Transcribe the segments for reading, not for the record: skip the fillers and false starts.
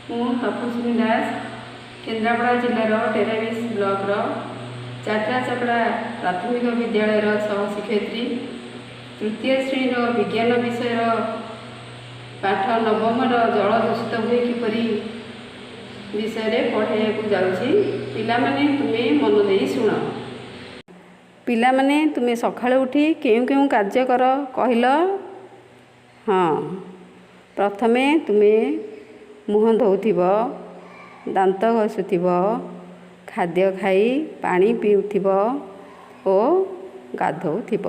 ମୁଁ ତପସ୍ୱିନୀ ଦାସ, କେନ୍ଦ୍ରାପଡ଼ା ଜିଲ୍ଲାର ଟେରାବିଶ ବ୍ଲକର ଚାଟରାଚକଡ଼ା ପ୍ରାଥମିକ ବିଦ୍ୟାଳୟର ସହ ଶିକ୍ଷୟିତ୍ରୀ। ତୃତୀୟ ଶ୍ରେଣୀର ବିଜ୍ଞାନ ବିଷୟର ପାଠ ନବମର ଜଳ ଦୂଷିତ ହୁଏ କିପରି ବିଷୟରେ ପଢ଼ାଇବାକୁ ଯାଉଛି। ପିଲାମାନେ, ତୁମେ ମନ ଦେଇ ଶୁଣ। ପିଲାମାନେ, ତୁମେ ସକାଳୁ ଉଠି କେଉଁ କେଉଁ କାର୍ଯ୍ୟ କର କହିଲ? ହଁ, ପ୍ରଥମେ ତୁମେ ମୁହଁ ଧୋଉଥିବ, ଦାନ୍ତ ଘଷୁଥିବ, ଖାଦ୍ୟ ଖାଇ ପାଣି ପିଉଥିବ ଓ ଗାଧୋଉଥିବ।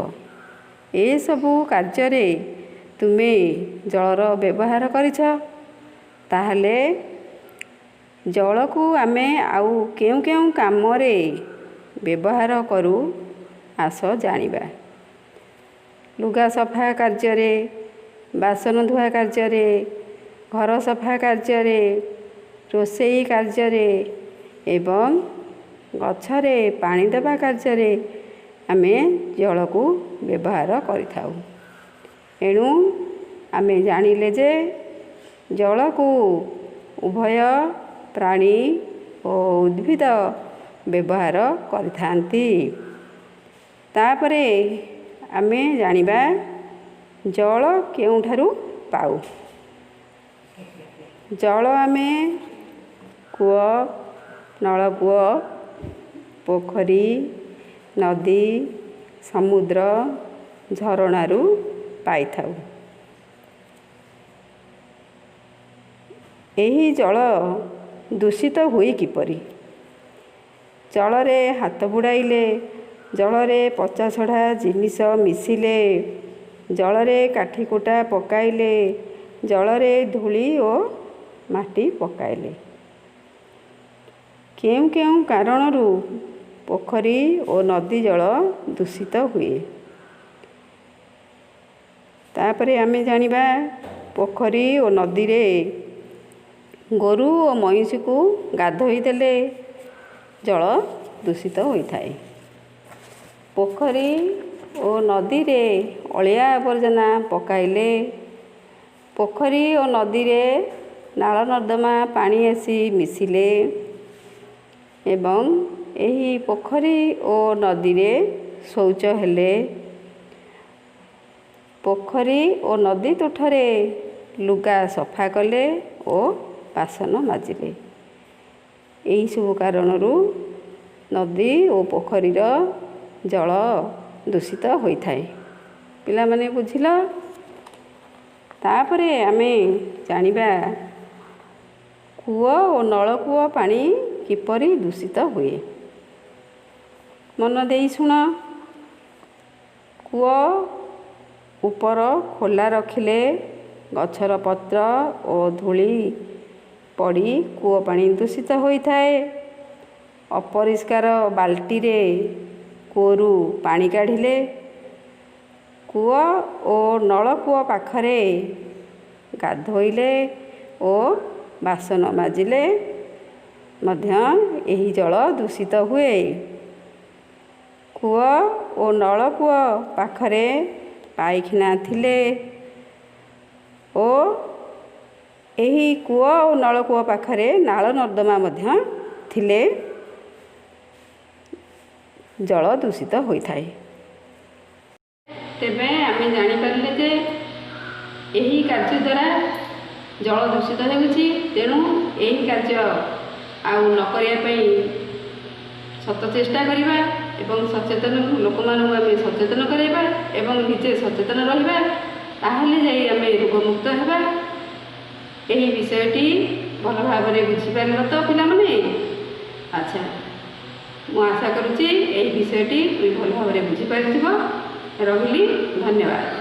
ଏସବୁ କାର୍ଯ୍ୟରେ ତୁମେ ଜଳର ବ୍ୟବହାର କରିଛ। ତା'ହେଲେ ଜଳକୁ ଆମେ ଆଉ କେଉଁ କେଉଁ କାମରେ ବ୍ୟବହାର କରୁ, ଆସ ଜାଣିବା। ଲୁଗା ସଫା କାର୍ଯ୍ୟରେ, ବାସନ ଧୁଆ କାର୍ଯ୍ୟରେ, ଘର ସଫା କାର୍ଯ୍ୟରେ, ରୋଷେଇ କାର୍ଯ୍ୟରେ ଏବଂ ଗଛରେ ପାଣି ଦେବା କାର୍ଯ୍ୟରେ ଆମେ ଜଳକୁ ବ୍ୟବହାର କରିଥାଉ। ଏଣୁ ଆମେ ଜାଣିଲେ ଯେ ଜଳକୁ ଉଭୟ ପ୍ରାଣୀ ଓ ଉଦ୍ଭିଦ ବ୍ୟବହାର କରିଥାନ୍ତି। ତା'ପରେ ଆମେ ଜାଣିବା ଜଳ କେଉଁଠାରୁ ପାଉ। ଜଳ ଆମେ କୂଅ, ନଳକୂଅ, ପୋଖରୀ, ନଦୀ, ସମୁଦ୍ର, ଝରଣାରୁ ପାଇଥାଉ। ଏହି ଜଳ ଦୂଷିତ ହୁଏ କିପରି? ଜଳରେ ହାତ ବୁଡ଼ାଇଲେ, ଜଳରେ ପଚାସଢ଼ା ଜିନିଷ ମିଶିଲେ, ଜଳରେ କାଠି କୁଟା ପକାଇଲେ, ଜଳରେ ଧୂଳି ଓ ମାଟି ପକାଇଲେ। କେଉଁ କେଉଁ କାରଣରୁ ପୋଖରୀ ଓ ନଦୀ ଜଳ ଦୂଷିତ ହୁଏ? ତା'ପରେ ଆମେ ଜାଣିବା ପୋଖରୀ ଓ ନଦୀରେ ଗୋରୁ ଓ ମଇଁଷିକୁ ଗାଧୋଇ ଦେଲେ ଜଳ ଦୂଷିତ ହୋଇଥାଏ। ପୋଖରୀ ଓ ନଦୀରେ ଅଳିଆ ଆବର୍ଜନା ପକାଇଲେ, ପୋଖରୀ ଓ ନଦୀରେ ନାଳ ନର୍ଦ୍ଦମା ପାଣି ଆସି ମିଶିଲେ ଏବଂ ଏହି ପୋଖରୀ ଓ ନଦୀରେ ଶୌଚ ହେଲେ, ପୋଖରୀ ଓ ନଦୀ ତୁଠରେ ଲୁଗା ସଫା କଲେ ଓ ବାସନ ମାଜିଲେ, ଏହିସବୁ କାରଣରୁ ନଦୀ ଓ ପୋଖରୀର ଜଳ ଦୂଷିତ ହୋଇଥାଏ। ପିଲାମାନେ, ବୁଝିଲ? ତା'ପରେ ଆମେ ଜାଣିବା କୂଅ ଓ ନଳକୂଅ ପାଣି କିପରି ଦୂଷିତ ହୁଏ। ମନ ଦେଇ ଶୁଣ। କୂଅ ଉପର ଖୋଲା ରଖିଲେ ଗଛର ପତ୍ର ଓ ଧୂଳି ପଡ଼ି କୂଅ ପାଣି ଦୂଷିତ ହୋଇଥାଏ। ଅପରିଷ୍କାର ବାଲ୍ଟିରେ କୂଅରୁ ପାଣି କାଢ଼ିଲେ, କୂଅ ଓ ନଳକୂଅ ପାଖରେ ଗାଧୋଇଲେ ଓ ବାସନ ମାଜିଲେ ମଧ୍ୟ ଏହି ଜଳ ଦୂଷିତ ହୁଏ। କୂଅ ଓ ନଳକୂଅ ପାଖରେ ପାଇଖାନା ଥିଲେ ଓ ଏହି କୂଅ ଓ ନଳକୂଅ ପାଖରେ ନାଳ ନର୍ଦ୍ଦମା ମଧ୍ୟ ଥିଲେ ଜଳ ଦୂଷିତ ହୋଇଥାଏ। ତେବେ ଆମେ ଜାଣିପାରିଲେ ଯେ ଏହି କାର୍ଯ୍ୟ ଦ୍ୱାରା ଜଳ ଦୂଷିତ ହେଉଛି। ତେଣୁ ଏହି କାର୍ଯ୍ୟ ଆଉ ନ କରିବା ପାଇଁ ସତ ଚେଷ୍ଟା କରିବା ଏବଂ ସଚେତନ ଲୋକମାନଙ୍କୁ ଆମେ ସଚେତନ କରାଇବା ଏବଂ ନିଜେ ସଚେତନ ରହିବା, ତାହେଲେ ଯାଇ ଆମେ ରୋଗମୁକ୍ତ ହେବା। ଏହି ବିଷୟଟି ଭଲ ଭାବରେ ବୁଝିପାରିଲ ତ ପିଲାମାନେ? ଆଚ୍ଛା, ମୁଁ ଆଶା କରୁଛି ଏହି ବିଷୟଟି ତୁମେ ଭଲ ଭାବରେ ବୁଝିପାରିଥିବ। ରହିଲି, ଧନ୍ୟବାଦ।